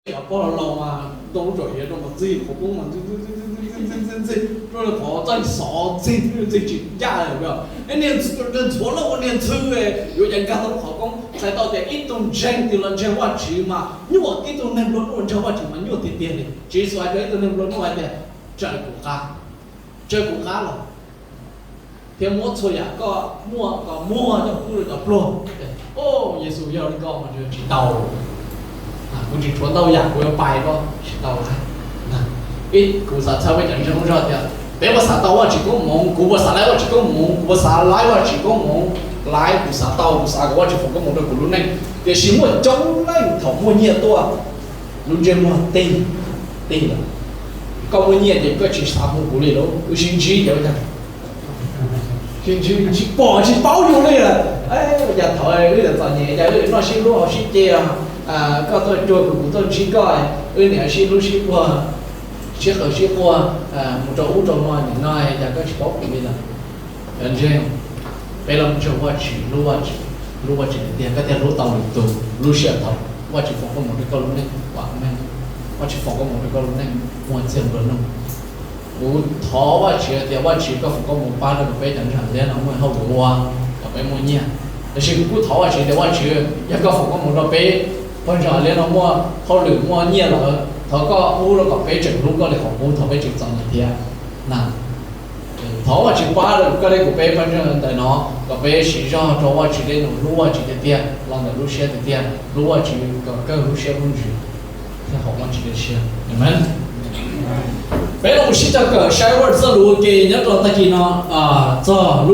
Cov pog laus mas ntoo lub tsom hiav rau mas ntxig qhov poob mas ntxig ntxig ntxig ntxig ntxig ntxig ntxig, rau qhov txaij xov ntxig ntxig tsis ncaj li. Niag ntxhuav loj ua niag ntxhw yuav ua cas nkag tau lub qhov poob. Txhais tau tias ib tug ntseeg twg los ntseeg Vajtswv mas nyuaj, ib tug neeg nplua nuj ntseeg Vajtswv mas nyuaj tiag tiag li. Tswv Yexus hais rau ib tug neeg nplua nuj hais tias, tsawg kuv qab, tsawg kuv qab los thiab muab txhua yam koj muaj kom muag coj pub rau cov pluag. Au, Yexus yog li koj mas tsis tau. Kuv tsis tshuav ntau yam kuv yuav pais koj, tsis tau lawm. Ib, kuv xav txhawb peb cov ntseeg lub zog tias peb puas xav tau Vajtswv koob hmoov, kuv puas xav laib Vajtswv koob hmoov, kuv puas xav laib Vajtswv koob hmoov, laib, kuv xav tau, kuv xav kom Vajtswv foom koob hmoov rau kuv lub neej. Tiam sis muaj coob leej thaum muaj nyiaj tuaj, lub ntsej muag tig, tig lawm. Koj muaj nyiaj ces koj tsis xav hu kuv li lauj, wb sib ntsib ces ua cas, tsis pom tsis paub yus li lawm. Ua cas thaum wb txom nyem cas wb noj sib hlub haus sib ce, koj tuaj cuag kuv kuv tuaj ntsib koj, wb niam sib hlub sib puag, sib qawm sib quaj mus rau ub rau no nim no cas koj tsis paub kuv li lawm. Cov ntseeg, peb los ntseeg Vajtswv, hlub Vajtswv, hlub Vajtswv tiag tiag, koj thiaj hlub tau lwm tus. Lub sij hawm thaum Vajtswv foom koob hmoov rau koj lub neej, Vajtswv foom koob hmoov rau koj lub neej muaj txiag nplua nuj. Kuv thov Vajtswv tias Vajtswv koj foom koob hmoov pab rau peb cov ntseeg liab no muaj hauj lwm ua kom peb muaj nyiaj. Tab sis kuv kuj thov Vajtswv tias Vajtswv yog koj foom koob hmoov rau peb pog ntseeg liab no muaj hauj lwm muaj nyiaj lawm, thov koj pub rau kom peb tseem hlub koj li qhov qub thaum peb tseem txom nyem thiab na. Thov Vajtswv pab rau koj thiab kuv peb pab ntseeg ntawm no kom peb siv zog rau Vajtswv tej num, hlub Vajtswv tiag tiag los ntawm lub siab tiag tiag, hlub Vajtswv kom kawg lub siab lub ntsws thiab haum Vajtswv tej siab. Amees. Peb los sib cog kawm saib Vajtswv txoj lus ua ke nyob rau tag kis no, txog lub